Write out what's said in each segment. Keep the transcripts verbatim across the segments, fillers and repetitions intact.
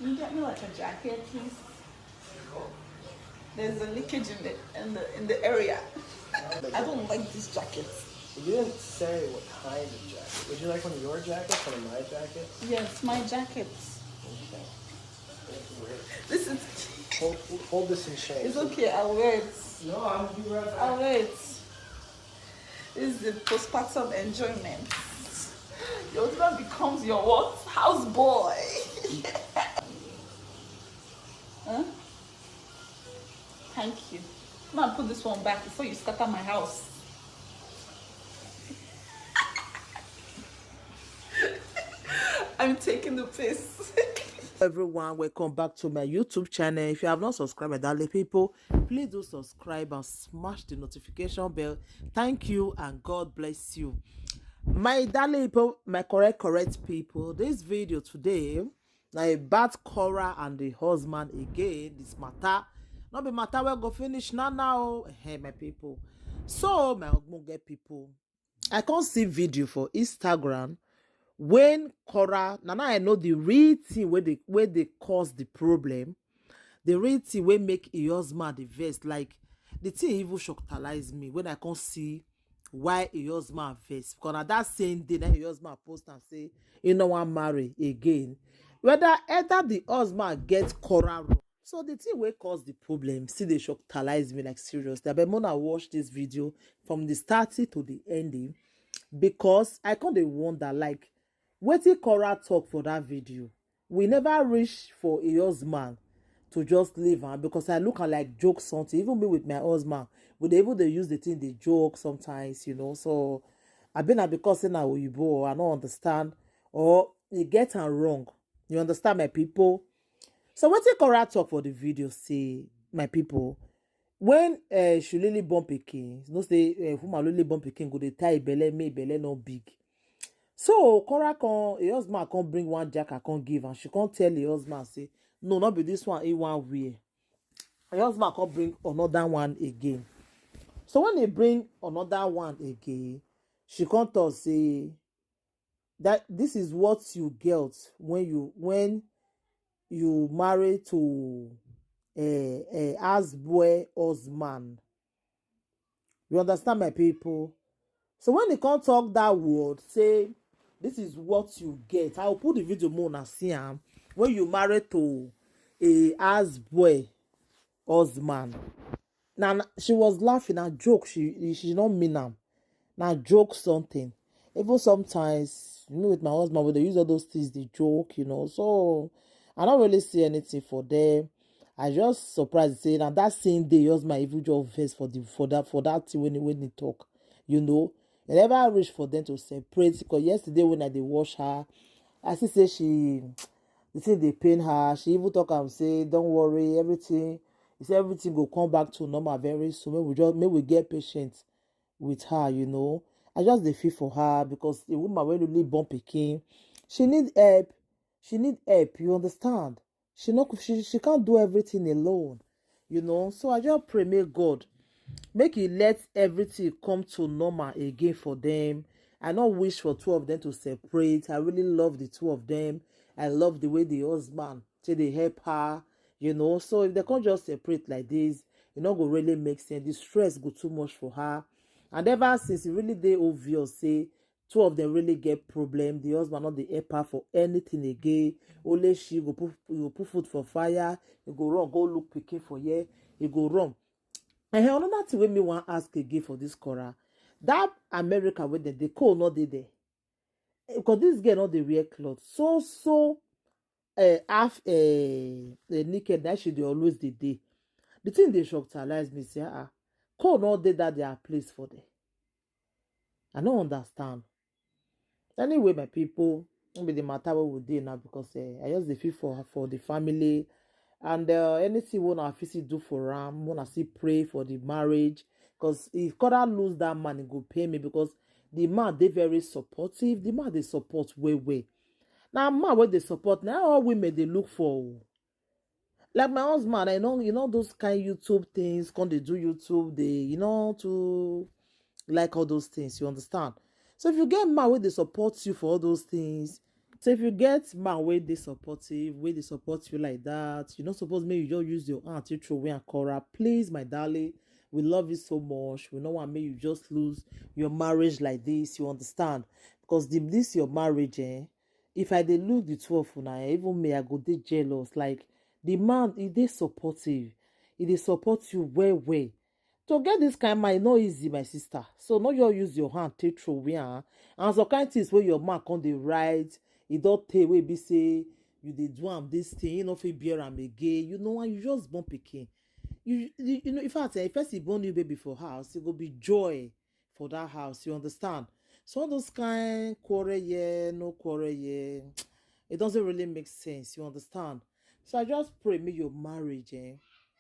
Can you get me, like, a jacket, please? There's a leakage in the in the in the area. I don't like this jacket. You didn't say what kind of jacket. Would you like one of your jackets, one of my jackets? Yes, my jacket. Okay. This is Hold, hold this in shame. It's okay. I'll wear it. No, I'll be right I'll wear it. This is the postpartum enjoyment. Your husband becomes your what? House boy. Huh? Thank you. Now put this one back before you scatter my house. I'm taking the piss. Everyone, welcome back to my YouTube channel. If you have not subscribed, my darling people, please do subscribe and smash the notification bell. Thank you and God bless you. My darling people, my correct, correct people, this video today now about Cora and the husband again. This matter, not be matter we go finish now now. Hey, my people. So my ogbonge people, I can't see video for Instagram when Cora. Now, now I know the real thing where they where they cause the problem. The real thing where make a husband the vex. Like the thing even shockalize me when I can't see why a husband vex. Because na that same day that a husband post and say he no want marry again. Whether either the husband get Cora wrong. So the thing wey cause the problem still dey shockalize me, like, seriously. Abeg, una watch this video from the starting to the ending, because I come dey wonder, like, wetin Cora talk for that video. We never reach for a husband to just leave am, because I look am like joke something. Even me with my husband, we dey even dey use the thing dey joke sometimes, you know. So I been na because say na oyibo, I no understand, or e get am wrong. You understand, my people? So wetin Cora talk for the video say, my people, when uh, she really born pikin, you know say uh, woman really born pikin go dey tie belle, make belle no big. So Cora come, her husband come bring one jacket, come give, and she come tell her husband say, no, not be this one he wan wear. Her husband come bring another one again. So when he bring another one again, she come talk say that this is what you get when you when you marry to a, a house boy husband. You understand, my people? So when he come talk that word, say this is what you get. I will put the video more and see am when you marry to a house boy husband. Now she was laughing, a joke. She she not mean am. Na joke something. Even sometimes, me with my husband, we dey use all those things dey joke, you know. So I don't really see anything for them. I just surprised say na that same day, your husband even just vex for the for that for that thing when he when he talk, you know. E never reach for them to separate, because yesterday when I dey watch her, I see say she the thing dey pain her. She even talk am say, don't worry, everything, he say everything go come back to normal very soon. Make we just make we get patient with her, you know. I just dey feel for her, because the woman wey newly born pikin, she need help. She need help, you understand? She no she, she can't do everything alone, you know. So I just pray, may God make he let everything come to normal again for them. I no wish for two of them to separate. I really love the two of them. I love the way the husband say they help her, you know. So if they can't just separate like this, e no go really make sense. The stress go too much for her. And ever since, e really dey obvious say two of them really get problem. The husband not dey help her for anything again. Only she go put go put food for fire. He go run go look pikin for here. He go run. And another thing wey me wan ask again for this Cora, that America wey dem dey call no dey there, because this girl no dey wear cloth. So so uh, half uh, uh, naked that she dey always dey dey. The thing dey shockalize me say, ah, cold no dey that their place for there. I no understand. Anyway, my people, no be the matter wey we dey now, because uh, I just dey feel for for the family, and uh, anything wey una fit still do for am, una still pray for the marriage, because if Cora lose that man, e go pain me, because the man dey very supportive. The man dey support well well. Na man wey dey support na all women dey look for o. Like my husband, I know you know those kind YouTube things, come dey do YouTube, they you know to like all those things, you understand? So if you get man wey dey support you for all those things, So if you get man wey dey supportive, wey dey support you like that, you no suppose make you just use your hand to throw away and quarrel. Please, my darling, we love you so much. We no want make you just lose your marriage like this. You understand? Because the, this your marriage, eh? If I dey look the two of una, eh, even me, I go dey jealous. Like, the man, he dey supportive. He dey support you well well. To get this kind man, e no easy, my sister. So no just use your hand take throw away am. And some kind things wey your man come dey write, e don tey wey be say you dey do am this thing, you no fit bear am again. You know, and you just born pikin. You, you, you know, in fact, eh, if person born new baby for house, e go be joy for that house. You understand? So all those kind quarrel here, no quarrel here, it doesn't really make sense. You understand? So I just pray, make your marriage, eh,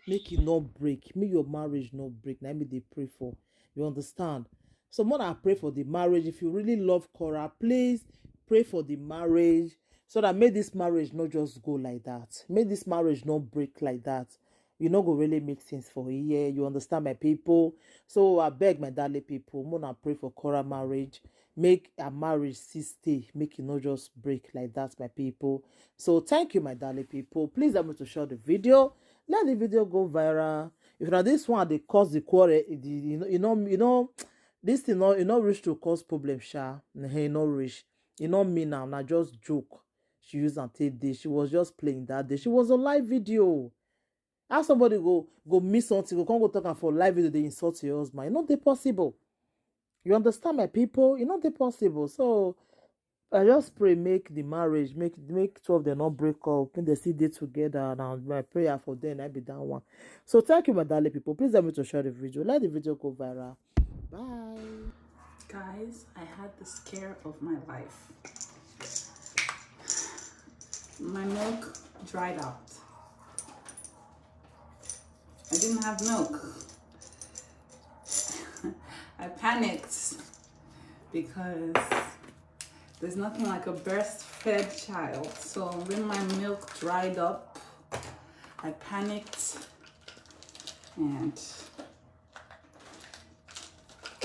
make it not break. Make your marriage not break. Now me dey pray for. You understand? So more I pray for the marriage. If you really love Cora, please pray for the marriage so that make this marriage not just go like that. Make this marriage not break like that. You no go really make sense for here. You understand, my people? So I beg, my darling people, more I pray for Cora marriage. Make a marriage still stay. Make it not just break like that, my people. So thank you, my darling people. Please help me to share the video. Let the video go viral. If na this one dey cause the quarrel, e dey, you know, you know, you know, this thing no, e no reach to cause problem, sha. Nah, e no reach. E no mean am, na just joke. She use am take dey. She was just playing that day. She was on live video. How somebody go, go miss something, go come go talk am for live video, dey insult your husband? E no dey possible. You understand, my people? E no dey possible. So I just pray make the marriage, make, make two of them not break up, make they still dey together. And my prayer for them, I be that one. So thank you, my darling people. Please help me to share the video. Let the video go viral. Bye. Guys, I had the scare of my life. My milk dried out. I didn't have milk. I panicked because there's nothing like a breastfed child. So when my milk dried up, I panicked, and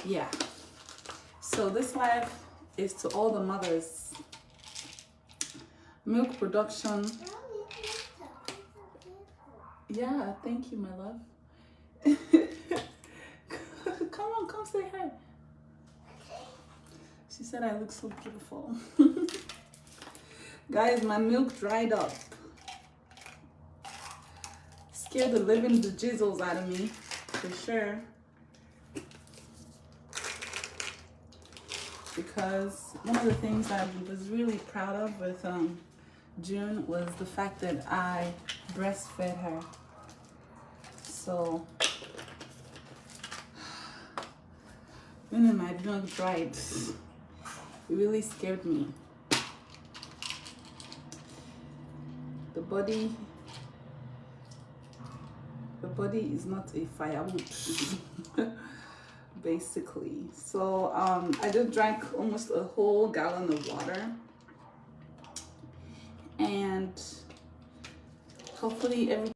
yeah. So this live is to all the mothers. Milk production. Yeah, thank you, my love. Come on, come say hi. She said I look so beautiful. Guys, my milk dried up. Scared the living bejesus out of me, for sure. Because one of the things I was really proud of with, um, June was the fact that I breastfed her. So when my milk dried, it really scared me. The body, the body is not a firewood, basically. So um, I just drank almost a whole gallon of water, and hopefully everything.